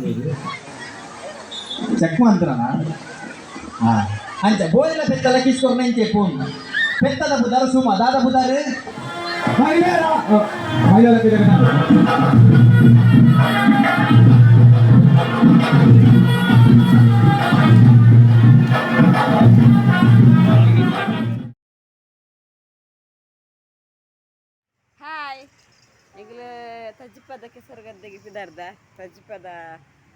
ಪಂಡೇರಿ cheque ಮಂತ್ರನ. ಹಾ, ಅಂಚ ಬೋಯಿಲ ಪೆತ್ತಲ ಕಿಸ್ಕೊರ್ನ ಇಂಚೆ phone ಪೆತ್ತದ ಬುದಾರ ಸುಮ ದಾದ ಬುದಾರು. ಮಹಿಳೆಯರ ಮಹಿಳೆಯರ ಕ್ರೀಡಾಂಗಣ. ಹಾಯ್, ಎಂಕ್ಲು ತಜ್ಜಿಪದ ಕೆಸರುಗದ್ದೆಗೆ ಪಿದಾರ್ದ. ತಜ್ಜಿಪದ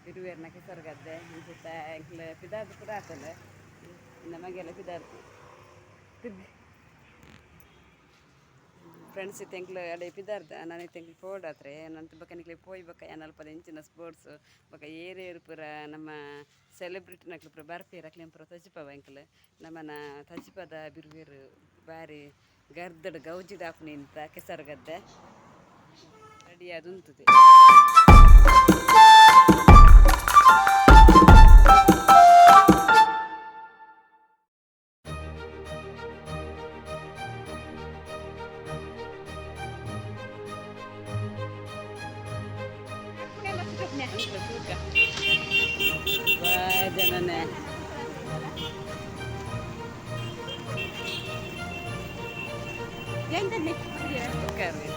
ಬಿರುವೆರ್ನ ಕೆಸರುಗದ್ದೆ ಇಂಚಿತ್ತ. ಎಂಕ್ಲು ಪಿದಾರ್ದ ಪೂರ ಆತಂಡ್. ನಮಗೆಲ್ಲ ಪಿದಾರ್ದು ತಿರ್ಗಿ ಫ್ರೆಂಡ್ಸ್ ಇತ್ತೆ ಎಂಕ್ಲು ಅಡೆ ಪಿದಾರ್ದ. ನಾನು ಇತ್ತೆ ಎಂಕ್ಲು ಪೋಡಾತ್ರೆ ನಂತ ಬೊಕ ನಿಕ್ಲೆ ಪೋಯಿ ಬೊಕ ಯಾನ್ ಅಲ್ಪದ ಇಂಚಿನ ಸ್ಪೋರ್ಟ್ಸ್ ಬೊಕ ಏರೇರು ಪೂರ ನಮ್ಮ ಸೆಲೆಬ್ರಿಟಿನಕ್ಲು ಪೂರ ಬರ್ಪೆರ್. ಅಕ್ಲೆನ್ ಪೂರ ತೋಜಿಪಾವ ಎಂಕ್ಲು. ನಮನ ತಜ್ಜಿಪದ ಬಿರುವೆರ್ ಬಾರಿ ಗರ್ದಡ್ ಗೌಜಿಡ್ ಆಪುನಿ ಇಂತ ಕೆಸರುಗದ್ದೆ ರೆಡಿ ಆದ್ ಉಂತುದೆ. ತೂಕ ಜನನೇ. ಉಕ್ಕಾರ್ವೆ.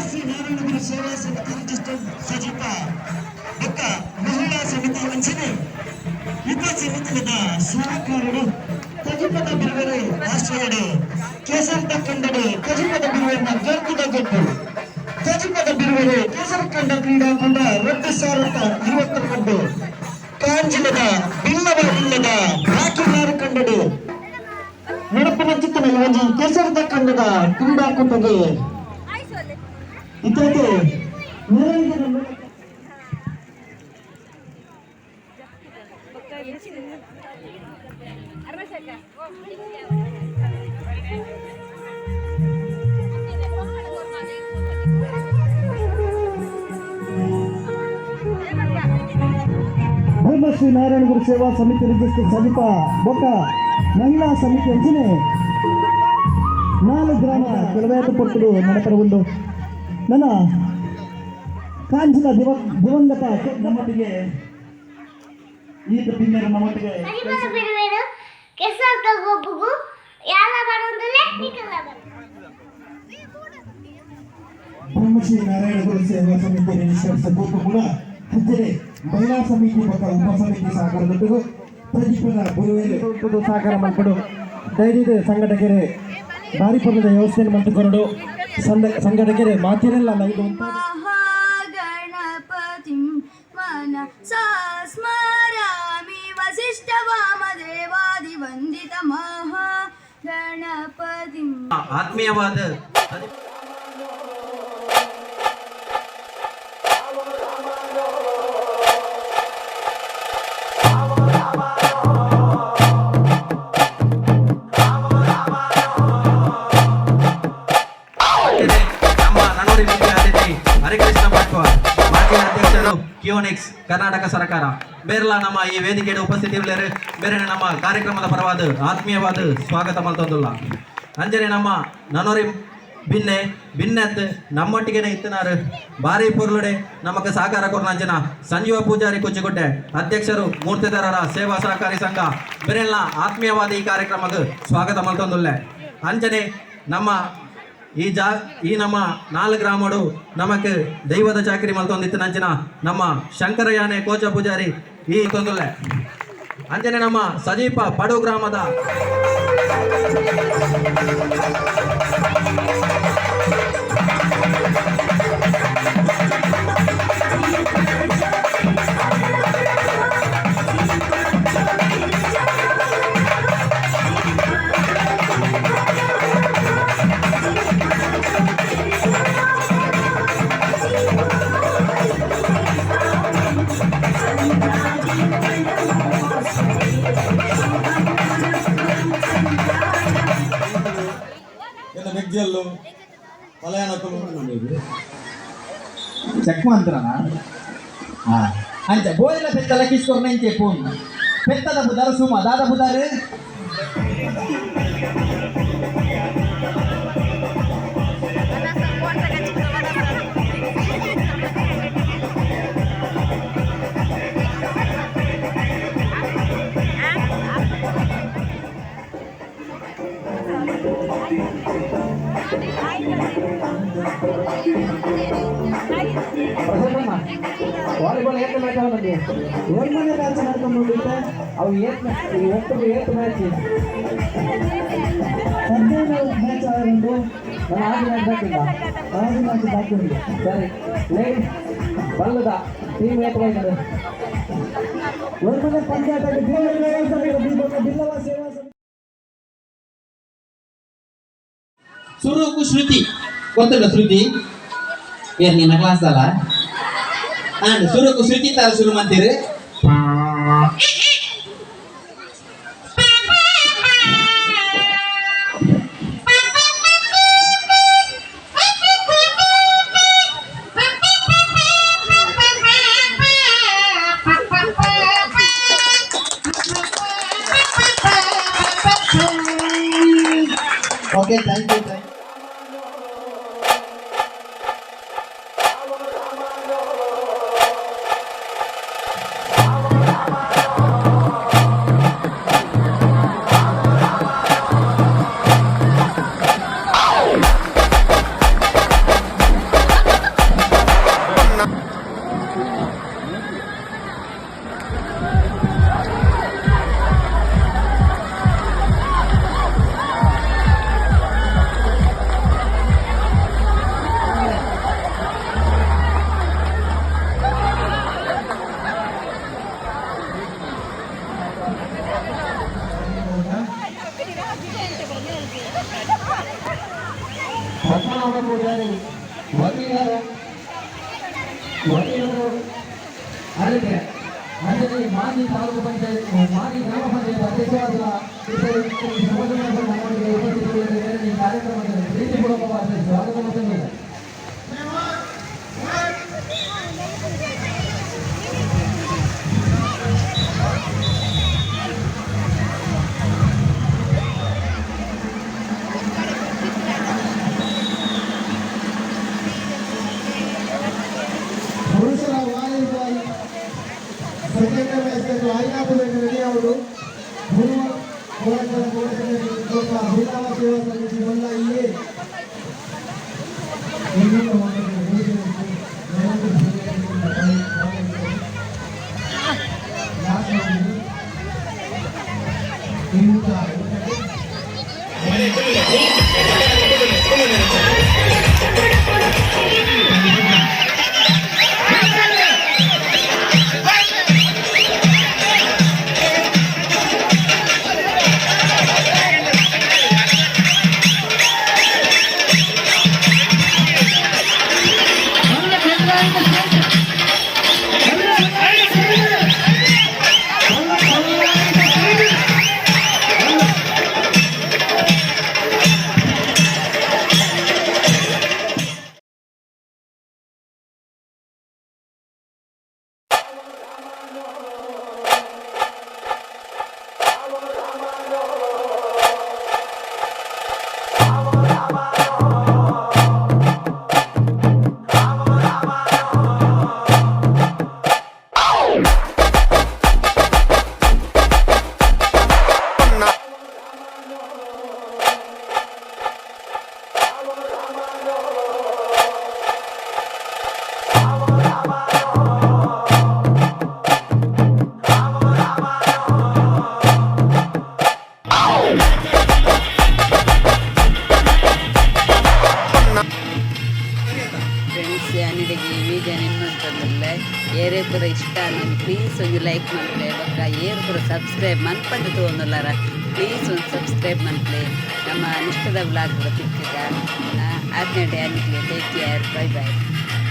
ಶ್ರೀ ನಾರಾಯಣಗುರು ಸೇವಾ ಸಮಿತಿ ರಿಜಿಸ್ಟರ್ಡ್ ಸಜಿಪ ಬೊಕ್ಕ ಮಹಿಳಾ ಸಮಿತಿ ಅಂಚನೆ ಉಪ ಸಮಿತಿದ ಸಹಕಾರರು ತಜಿಪದ ಬಿರುವೆರು ಆಶ್ರಯಡು ಕೇಸರದ ಕಂಡಡು ತಜಿಪದ ಬಿರುವೆರ್ನ ಗರ್ಭದ ಗೊಬ್ಬು. ತಜಿಪದ ಬಿರುವೆರು ಕೇಸರ ಕಂಡ ಕ್ರೀಡಾಕೂಟ 2022 ಕಾಂಜಿಲದ ಬಿಲ್ಲವ ಇಲ್ಲದ ಬಾಕಿಲಾರು ಕಂಡಡು ನಡಪಿನ ಚಿತ್ತನ ಒಂಜಿ ಕೇಸರದ ಕಂಡದ ಕ್ರೀಡಾಕೂಟಗೆ ಇತ್ಯಾದಿ ಮೆರವಣಿಗೆ. ಬ್ರಹ್ಮಶ್ರೀ ನಾರಾಯಣಗುರು ಸೇವಾ ಸಮಿತಿ ರಿಜಿಸ್ಟರ್ ಸಜಿಪ ಬೊಕ್ಕ ಮಹಿಳಾ ಸಮಿತಿ ಅಂಚನೆ ನಾಲ್ಕು ಗ್ರಾಮ ಕೆಲವೇತ ಪೊಟ್ಟುಡು ನಡಪರ ಉಂಡು. ನನ್ನ ಕಾಂಚಿನ ದಿವಂಗತ ನಮ್ಮೊಟ್ಟಿಗೆ ಈತ ಬಿನ್ನೆರು ನಮ್ಮೊಟ್ಟಿಗೆ. ಬಿರುವೆರು ಕೆಸರು ಗೊಬ್ಬುಗು ಯಾಲ ಬರೋದಿಲ್ಲ, ನಿಕಲ ಬರ. ಬ್ರಹ್ಮಶ್ರೀ ನಾರಾಯಣ ಗುರು ಸೇವಾ ಸಮಿತಿ ರಿಜಿಸ್ಟರ್ಸ್ ಕೂಡ ಅಂಚನೆ ಮಹಿಳಾ ಸಮಿತಿ ಬೊಕ್ಕ ಉಪ ಸಮಿತಿ ಸಹಕಾರದೊಟ್ಟಿಗೆ ಪ್ರದೀಪದ ಗುರುವೇಲು ಸಹಕಾರ ಮಲ್ಪಡು ದಯವಿಟ್ಟು ಸಂಘಟಕರು ಭಾರಿ ಪರ್ವದ ವ್ಯವಸ್ಥೆಯನ್ನು ಮಲ್ತುಕೊರಡು ಸಂಘಟಕರು ಮಾತಿರಲ್ಲ ಇದು ಮಹಾಗಣಪತಿಂ ಮನಸಾ ಸ್ಮರಾಮಿ ವಸಿಷ್ಠ ವಾಮದೇವಾದಿ ವಂದಿತ ಮಹಾಗಣಪತಿಂ. ಆತ್ಮೀಯವಾದ ನಮ್ಮ ನನೋರಿ ಮುಖ್ಯ ಅತಿಥಿ ಹರಿಕೃಷ್ಣ ಭಟ್ವ, ಮಾಜಿ ಅಧ್ಯಕ್ಷರು, ಕಿಯೋನಿಕ್ಸ್, ಕರ್ನಾಟಕ ಸರ್ಕಾರ. ಬೇರ್ಲಾ ನಮ್ಮ ಈ ವೇದಿಕೆಯ ಉಪಸ್ಥಿತಿ ಉಳ್ಳೇರು ಬೇರೆ ನಮ್ಮ ಕಾರ್ಯಕ್ರಮದ ಪರವಾದ ಆತ್ಮೀಯವಾದ ಸ್ವಾಗತ ಮಲ್ತೊಂದುಲ್ಲ. ಅಂಜನೆ ನಮ್ಮ ನನೋರಿ ಬಿನ್ನೆ ಬಿನ್ನೆತ್ ನಮ್ಮೊಟ್ಟಿಗೆನೆ ಇತ್ತನಾರು ಭಾರಿ ಪೊರ್ಲುಡೆ ನಮಕ್ ಸಹಕಾರ ಕೊರ್ನಂಚಿನ ಸಂಜೀವ ಪೂಜಾರಿ ಕುಚ್ಚಿಗುಡ್ಡೆ, ಅಧ್ಯಕ್ಷರು, ಮೂರ್ತಿದಾರರ ಸೇವಾ ಸಹಕಾರಿ ಸಂಘ ಬೇರೆಲ್ಲ ಆತ್ಮೀಯವಾದ ಈ ಕಾರ್ಯಕ್ರಮಕ್ಕೆ ಸ್ವಾಗತ ಮಲ್ತೊಂದುಲ್ಲೆ. ಅಂಚನೆ ನಮ್ಮ ಈ ಜಾ ಈ ನಮ್ಮ ನಾಲ್ಕು ಗ್ರಾಮಡು ನಮಕ್ ದೈವದ ಚಾಕರಿ ಮಲ್ತೊಂದಿತ್ತು ನಂಚಿನ ನಮ್ಮ ಶಂಕರಯಾನೆ ಕೋಚ ಪೂಜಾರಿ ಈ ತೊಂದುಲ್ಲೆ. ಅಂಚನೆ ನಮ್ಮ ಸಜೀಪ ಪಡು ಗ್ರಾಮದ ಎನ್ನ ಮೆಗ್ದಿಯಲ್ಲು ಪಲಯಾನಕುಲು. ಚೆಕ್ ಮಂತ್ರನ ಅಂಚ ಬೋಯಿಲ ಪೆತ್ತಲ ಕಿಸ್ಕೊರ್ನ ಇಂಚೆ ಪೋನ್ ಪೆತ್ತದ ಬುದಾರ ಸುಮ ದಾದ ಬುದಾರು. ವಾಲಿಬಾಲ್ ಏತ್ ಮ್ಯಾಚ್ ಅವನಲ್ಲಿ? ಒಂದನೇ ಮ್ಯಾಚ್ ನಡ್ಕೊಂಡು ಬಿಟ್ಟೆ ಅವು ಏತ್ ಈ ಒಟ್ಟಿಗೆ ಏತ್ ಮ್ಯಾಚ್? 15 ಮ್ಯಾಚ್ ಆಗುಂಟು. ನಾನು ಆರು ಮ್ಯಾಚ್ ಬಾಕಿ ಉಂಟಾ? ಆರು ಮ್ಯಾಚ್ ಬಾಕಿ ಉಂಟು. ಸರಿ, ಲೇಡೀಸ್ ಬಲ್ಲದ ಟೀಮ್ ಏತ್ ಬೈತದೆ? ಒಂದನೇ ಪಂಚಾಯತ್ ಬಿಲ್ಲವ ಸೇವಾ ಸಮಿತಿ. ಸುರುಕು ಶ್ರುತಿ ಗೊತ್ತುಂಡ? ಶ್ರುತಿ ಏನ್ ನಿನ್ನ ಕ್ಲಾಸ್ ಅಲ್ಲ? ಅಂಡ್ ಸುರುಕು ಶ್ರುತಿ ತರ ಶುರು ಮಂತೀರಿ. Okay, thank you, thank. Padmanabha Poojary ವಕೀಲರು ವಕೀಲರು ಅಲ್ಲಿಗೆ ಅಂಜನೆ ಮಾಜಿ ತಾಲೂಕು ಪಂಚಾಯತ್, ಮಾಜಿ ಗ್ರಾಮ ಪಂಚಾಯತ್ ಅಧ್ಯಕ್ಷರಾದ ನಮ್ಮೊಂದಿಗೆ ಉಪಸ್ಥಿತರಿದ್ದಾರೆ. ಈ ಕಾರ್ಯಕ್ರಮದಲ್ಲಿ ಪ್ರೀತಿಪೂರ್ವಕವಾಗಿ ಸ್ವಾಗತ ಮಾಡುತ್ತೇನೆ. ಪುರುಷರ volleyball second match Ainapur ready ಅವರು ಗುರುವ ಹೋರಾಟದ ಪೌರಸಮಿತಿ ಬಿಲ್ಲವ ಸೇವಾ ಸಮಿತಿ ಬಲ್ಲ ಇಲ್ಲಿ. ಪ್ಲೀಸ್ ಒಂಜಿ ಲೈಕ್ ಮನ್ಪುಲೆ. ಬೊಕ್ಕ ಏರ್ ಪೂರ ಸಬ್ಸ್ಕ್ರೈಬ್ ಮನ್ಪಂದೆ ತೂವೊಂದುಲ್ಲಾರ, ಪ್ಲೀಸ್ ಒಂದು ಸಬ್ಸ್ಕ್ರೈಬ್ ಮನ್ಪುಲೆ. ನಮ್ಮ ನಿಷ್ಠದ ವ್ಲಾಗ್ ಪೂರ ತಿಕ್ಕುಗ. ಆತ್ನೇಟೆ ನಿಕ್ಲೆ. Take care, bye bye.